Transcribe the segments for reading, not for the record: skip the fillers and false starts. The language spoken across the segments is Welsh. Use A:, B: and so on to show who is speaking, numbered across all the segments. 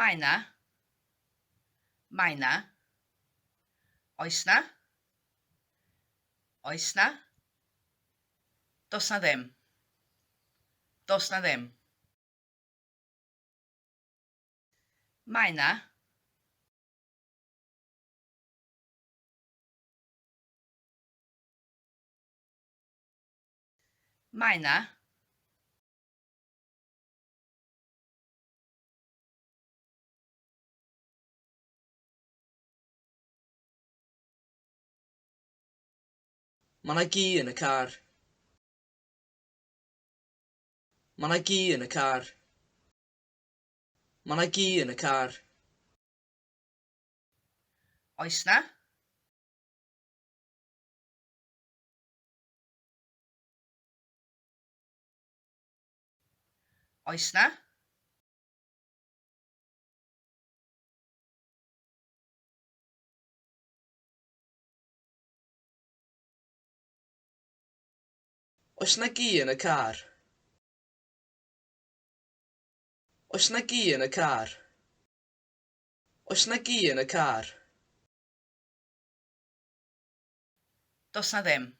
A: Mae 'na. Mae 'na. Oes 'na? Oes 'na? Does 'na ddim. Does 'na ddim. Mae 'na. Mae 'na.
B: Mae 'na gi yn y car. Mae 'na gi yn y car. Mae 'na gi yn y car.
A: Oes 'na? Oes 'na?
B: Oes 'na gi yn y car? Oes 'na gi yn y car? Oes 'na gi yn y car?
A: Does 'na ddim.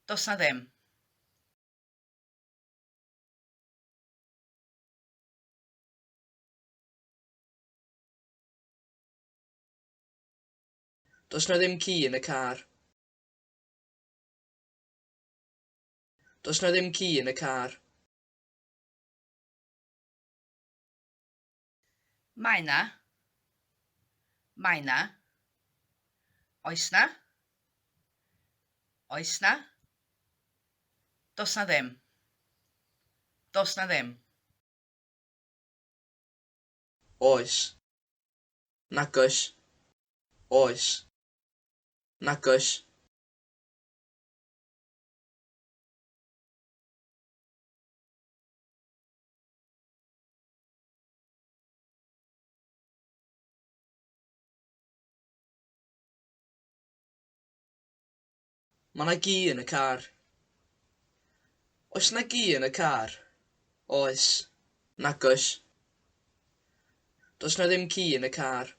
A: Does 'na ddim.
B: Does 'na ddim ci yn y car. Does 'na ddim ci yn y car.
A: Mae 'na. Mae 'na. Oes 'na? Oes 'na? Does 'na ddim. Does 'na ddim.
B: Oes. Nagoes. Oes. Nagoes. Mae 'na gi yn y car. Oes 'na gi yn y car? Oes. Nagoes. Does 'na ddim ci yn y car.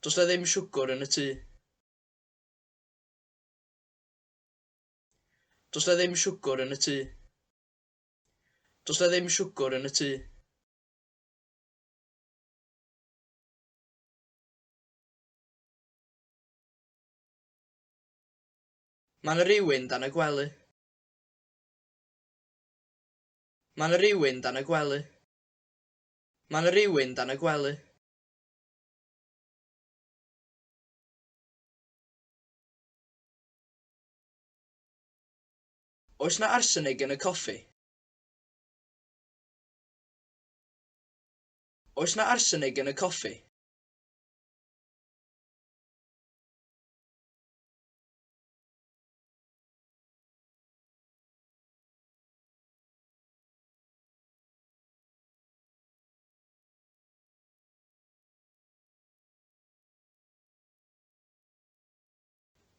B: Does 'na ddim siwgr yn y tŷ. Does 'na ddim siwgr yn y tŷ. Does 'na ddim siwgr yn y tŷ. Mae 'na rywun dan y gwely. Mae 'na rywun dan y gwely. Mae 'na rywun dan y gwely. Oes 'na arsenig yn y coffi? Oes 'na arsenig yn y coffi?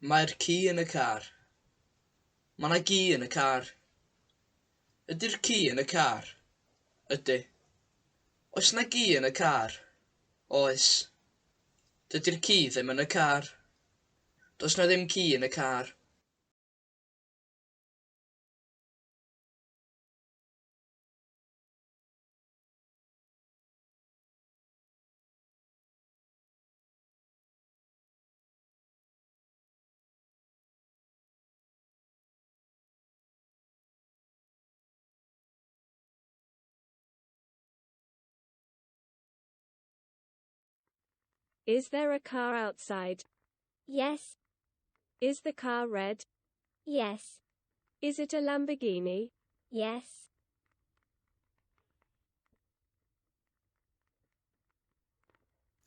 B: Mae'r ci yn y car. Mae 'na gi yn y car. Ydy'r ci yn y car? Ydy. Oes 'na gi yn y car? Oes. Dydy'r ci ddim yn y car. Does 'na ddim ci yn y car.
C: Is there a car outside?
D: Yes.
C: Is the car red?
D: Yes.
C: Is it a Lamborghini?
D: Yes.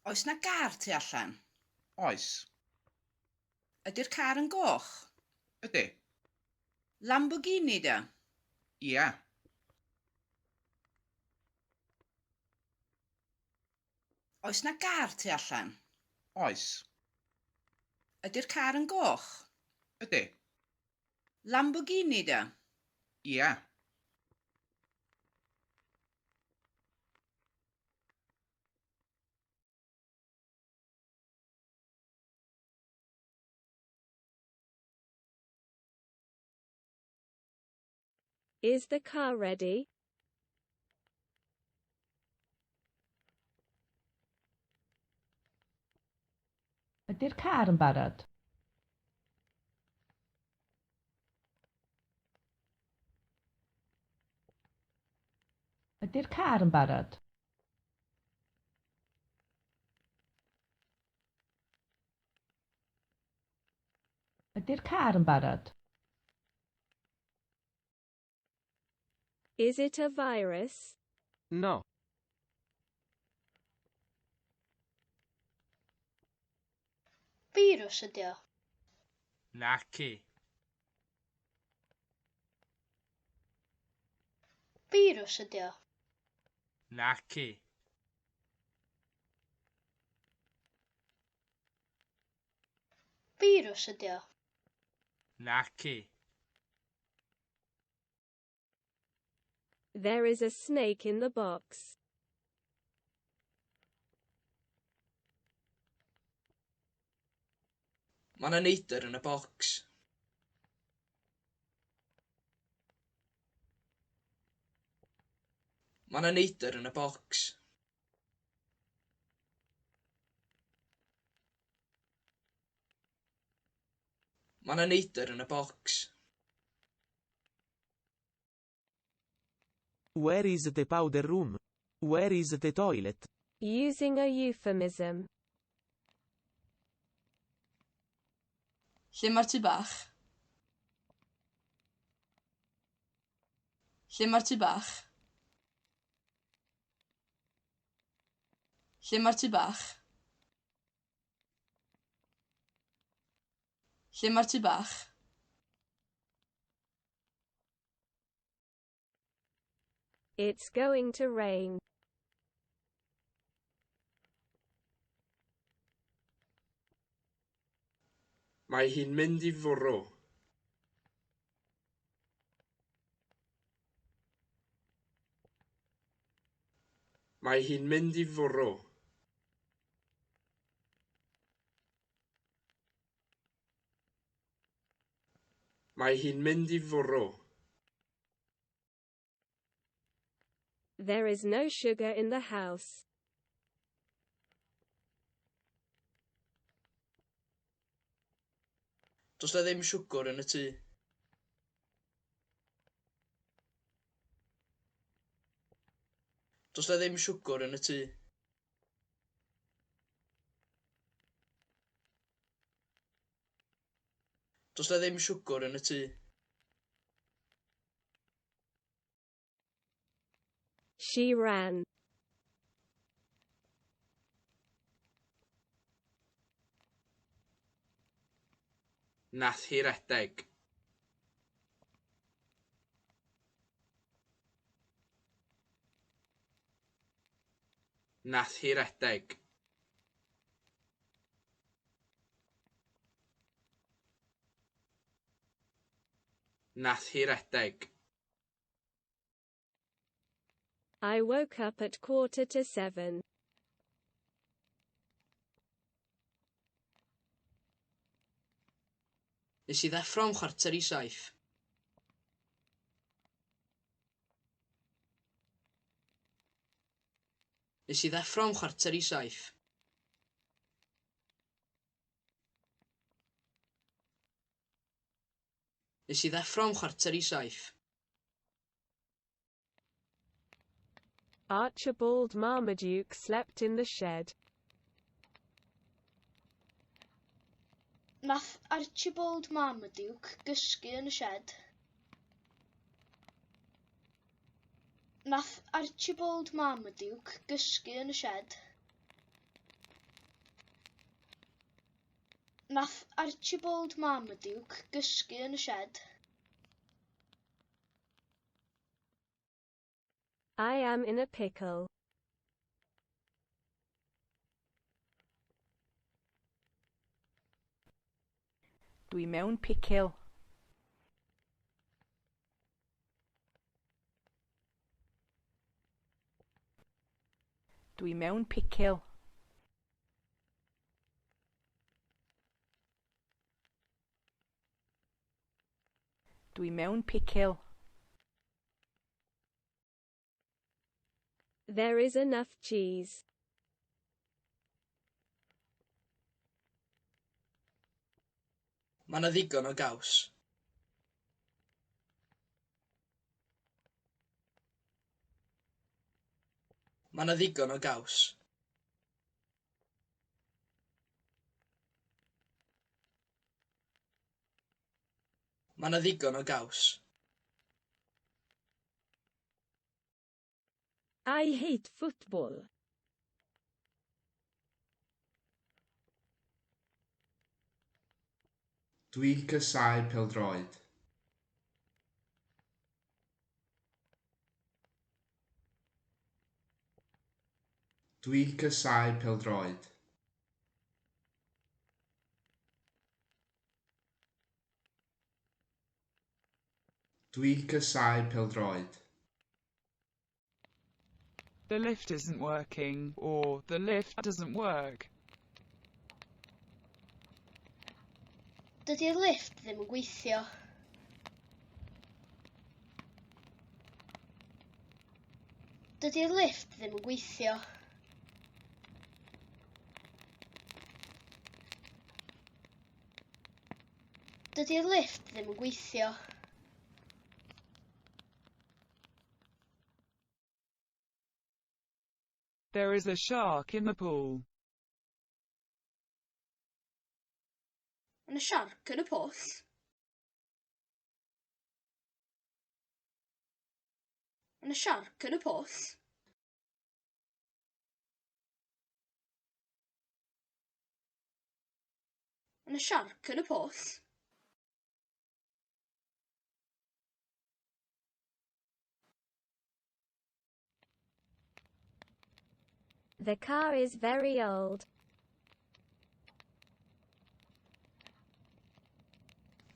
A: Oes 'na gar tu allan?
E: Oes.
A: Ydy'r car yn goch?
E: Ydy.
A: Lamborghini 'di o?
E: Ia.
A: Oes 'na gar tu allan?
E: Oes.
A: Ydy'r car yn goch?
E: Ydy.
A: Lamborghini 'di o?
E: Ia.
C: Is the car ready?
F: Ydy'r car yn barod? Ydy'r car yn barod? Ydy'r car yn barod?
C: Is it a virus?
G: No.
H: Firws ydy o.
I: Naci.
H: Firws ydy o.
I: Naci.
H: Firws ydy o.
I: Naci.
C: There is a snake in the box.
B: Mae 'na neidr yn y bocs. Mae 'na neidr yn y bocs. Mae 'na neidr yn y bocs.
G: Where is the powder room? Where is the toilet?
C: Using a euphemism.
B: Lle mae'r tŷ bach? Lle mae'r tŷ bach? Lle mae'r tŷ bach? Lle mae'r tŷ bach?
C: It's going to rain.
I: Mae hi'n mynd i fwrw. Mae hi'n mynd i fwrw. Mae hi'n mynd i fwrw.
C: There is no sugar in the house.
B: Does 'na ddim siwgr yn y tŷ. Does 'na ddim siwgr yn y tŷ. Does 'na ddim siwgr yn y tŷ.
C: She ran.
I: Nath hi redeg. Nath hi redeg. Nath hi redeg.
C: I woke up at 6:45.
B: Nes i ddeffro am 6:45. Nes i ddeffro am 6:45. Nes i ddeffro am 6:45.
C: Archibald Marmaduke slept in the shed.
H: Nath Archibald Marmaduke gysgu yn y sied. Nath Archibald Marmaduke gysgu yn y sied. Nath Archibald Marmaduke gysgu yn y sied.
C: I am in a pickle.
F: Dwi mewn picil. Dwi mewn picil. Dwi mewn picil.
C: There is enough cheese.
B: Mae 'na ddigon o gaws. Mae 'na ddigon o gaws. Mae 'na ddigon o gaws.
C: I hate football.
I: Dwi'n casáu pêl-droed. Dwi'n casáu pêl-droed. Dwi'n casáu pêl-droed.
J: The lift isn't working, or the lift doesn't work.
H: Dydy'r lifft ddim yn gweithio. Dydy'r lifft ddim yn gweithio. Dydy'r lifft ddim yn gweithio.
J: There is a shark in the pool.
H: Mae 'na siarc yn y pwll. Mae 'na siarc yn y pwll. Mae 'na siarc yn y pwll.
D: The car is very old.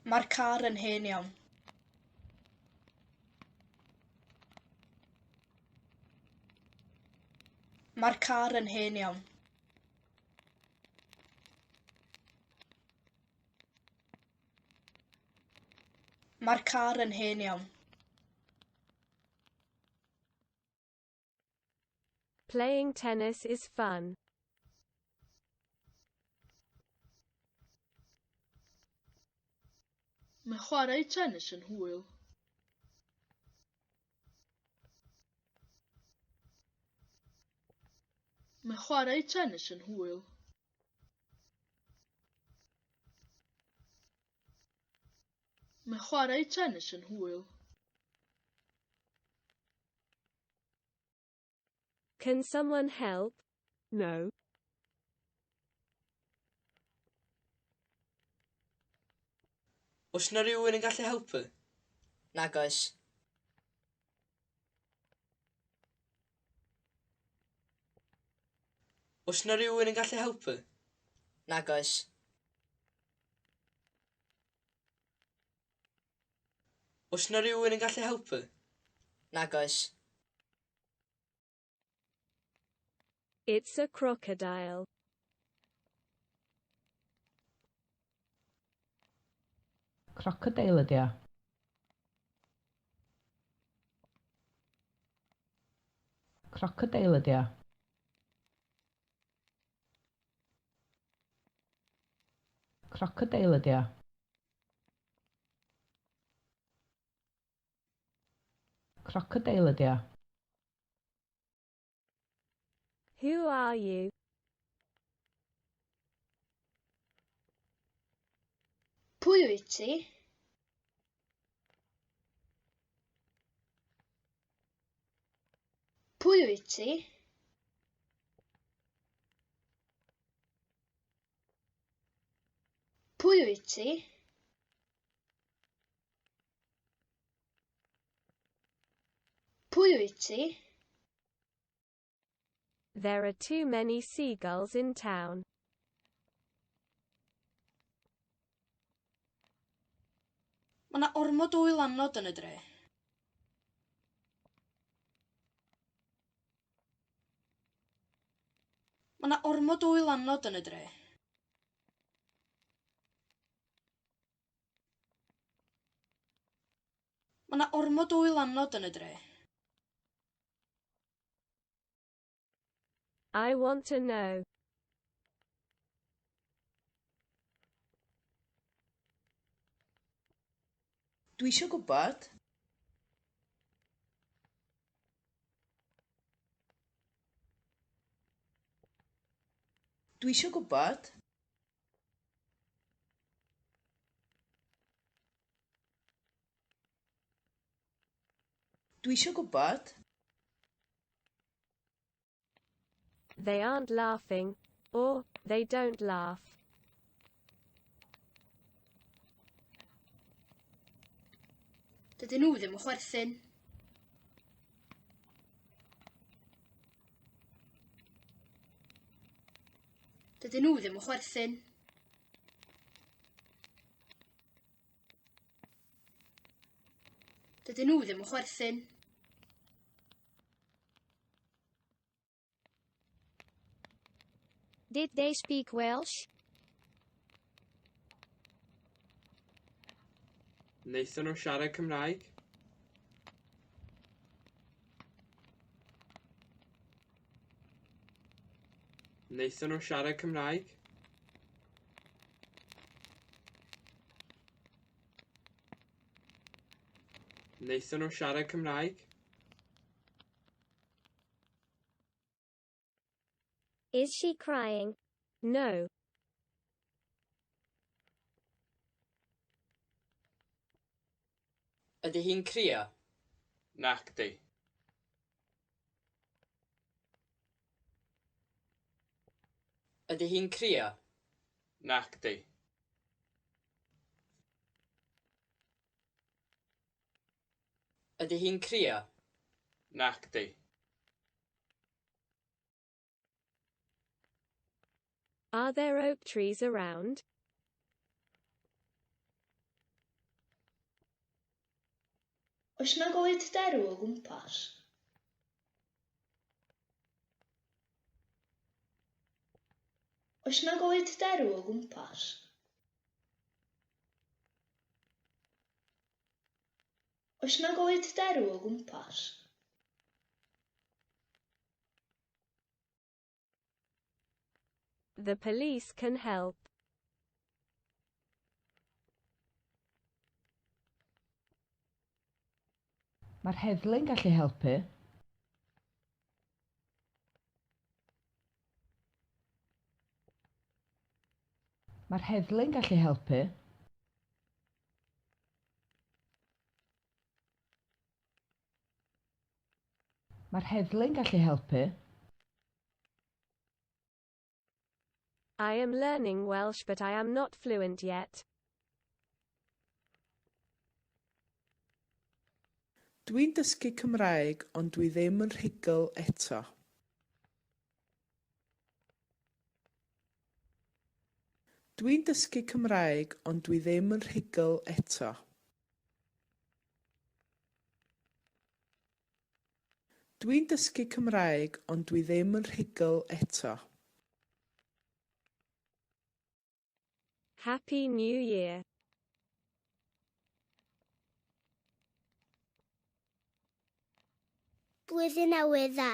H: Mae'r car yn hen iawn. Mae'r car yn hen iawn. Mae'r car yn hen iawn.
C: Playing tennis is fun.
H: Mae chwarae tennis yn hwyl. Mae chwarae tennis yn hwyl. Mae chwarae tennis yn hwyl.
C: Can someone help?
J: No.
B: Oes 'na rywun yn gallu helpu? Nag oes. Oes 'na rywun yn gallu helpu? Nag oes. Oes 'na rywun yn gallu helpu? Nag oes.
C: It's a crocodile.
F: Crocodeil ydy o. Crocodeil ydy o. Crocodeil ydy o. Crocodeil ydy o.
C: Who are you?
H: Pwy wyt ti? Pwy wyt ti? Pwy wyt ti? Pwy wyt ti?
C: There are too many seagulls in town.
H: Mae 'na ormod o wylanod yn y dre. Mae 'na ormod o wylanod yn y dre. Mae 'na ormod o wylanod yn y dre.
C: I want to know.
B: Dwi isio gwybod. Dwi isio gwybod. Dwi isio gwybod.
C: They aren't laughing, or, they don't laugh.
H: Dydyn nhw ddim yn chwerthin. Dydyn nhw ddim yn chwerthin. Dydyn nhw ddim yn chwerthin.
D: Did they speak Welsh?
J: Wnaethon nhw siarad Cymraeg? Wnaethon nhw siarad Cymraeg? Wnaethon nhw siarad Cymraeg?
D: Is she crying?
C: No.
B: Ydy hi'n crio?
J: Nacdi.
B: Ydy hi'n crio?
J: Nacdi.
B: Ydy hi'n crio?
J: Nacdi.
C: Are there oak trees around?
H: Oes 'na goed derw o gwmpas? Oes 'na goed derw o gwmpas? Oes 'na goed derw o gwmpas?
C: The police can help.
F: Mae'r heddlu'n gallu helpu. Mae'r heddlu'n gallu helpu. Mae'r heddlu'n gallu helpu.
C: I am learning Welsh but I am not fluent yet.
K: Dwi'n dysgu Cymraeg ond dwi ddim yn rhugl eto. Dwi'n dysgu Cymraeg ond dwi ddim yn rhugl eto. Dwi'n dysgu Cymraeg ond dwi ddim yn rhugl eto.
C: Happy New Year.
D: Blwyddyn Newydd Dda.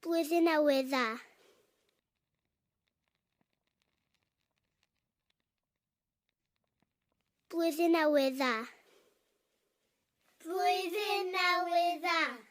D: Blwyddyn Newydd Dda. Blwyddyn Newydd Dda. Blwyddyn Newydd Dda.